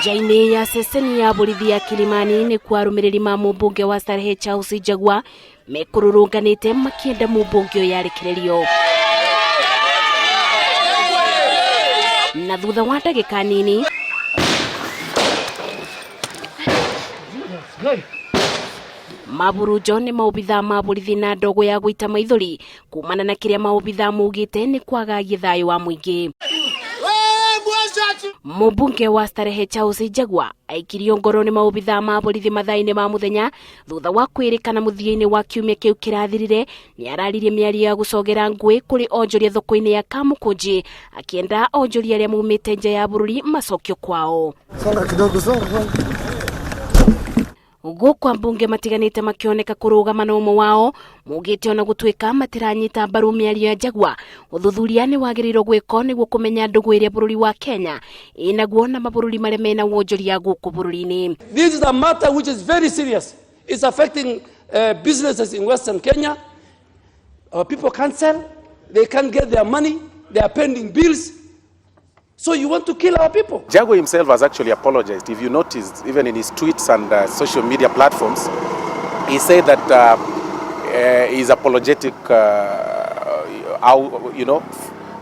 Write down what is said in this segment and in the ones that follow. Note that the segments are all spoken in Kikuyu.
Nja-inĩ ya ceceni ya borithi ya Kilimani nĩkuo arũmĩrĩri ma mũmbunge wa Starehe Charles Njagua mekũrũrũnganĩte makĩenda mũmbunge ũyũ arekererio. Na thutha wa ndagĩka nini maburunjo nĩ maobithaa ma borithi na ndogo ya gũita maithori kumana na kĩrĩa maobithaa maugĩte nĩ kwagagia thayũ wa mũingĩ. Mũmbunge wa Starehe Charles Njagua aikirio ngoro nĩ maobithaa ma borithi mathaa-inĩ ma mũthenya thutha wa kwĩrĩkana mũthia-inĩ wa kiumia kĩu kĩrathirire nĩ araririe mĩario ya gũcogera ngũĩ kũrĩ onjoria thoko-inĩ ya Kamũkũnji akĩenda onjoria arĩa maumĩte nja ya bũrũri macokio kwao. Songa kidogo, songa, songa. Gũkũ ambunge matiganĩte makĩoneka kũrũgama na ũmwe wao maugĩte ona gũtuĩka matiranyita mbaru mĩario ya Njagua, ũthuthuria nĩ wagĩrĩirwo gwĩkwo nĩguo kũmenya ndũgũ ĩrĩa bũrũri wa Kenya ĩnaguo na mabũrũri marĩa mena wonjoria gũkũ bũrũri-inĩ. This is a matter which is very serious. It's affecting businesses in Western Kenya. Our people can't sell, they can't get their money, they are pending bills. So you want to kill our people? Jaguar himself has actually apologized. If you noticed, even in his tweets and social media platforms, he said that he's apologetic, how,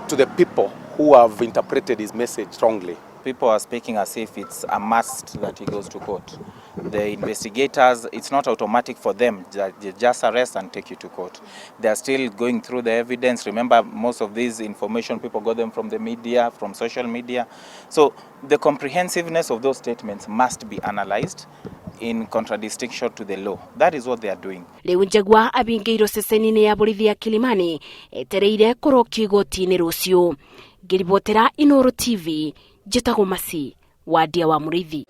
to the people who have interpreted his message wrongly. People are speaking as if it's a must that he goes to court. The investigators, it's not automatic for them that they just arrest and take you to court. They are still going through the evidence. Remember, most of these information, people got them from the media, from social media. So the comprehensiveness of those statements must be analyzed in contradistinction to the law. That is what they are doing. Rĩu Njagua abingĩirwo ceceni-inĩ ya borithi ya Kilimani etereire kũrokio igoti-inĩ rũciũ. Ngĩribotera Inooro TV, njĩtagwo Masi Wadia wa Mũrĩithi.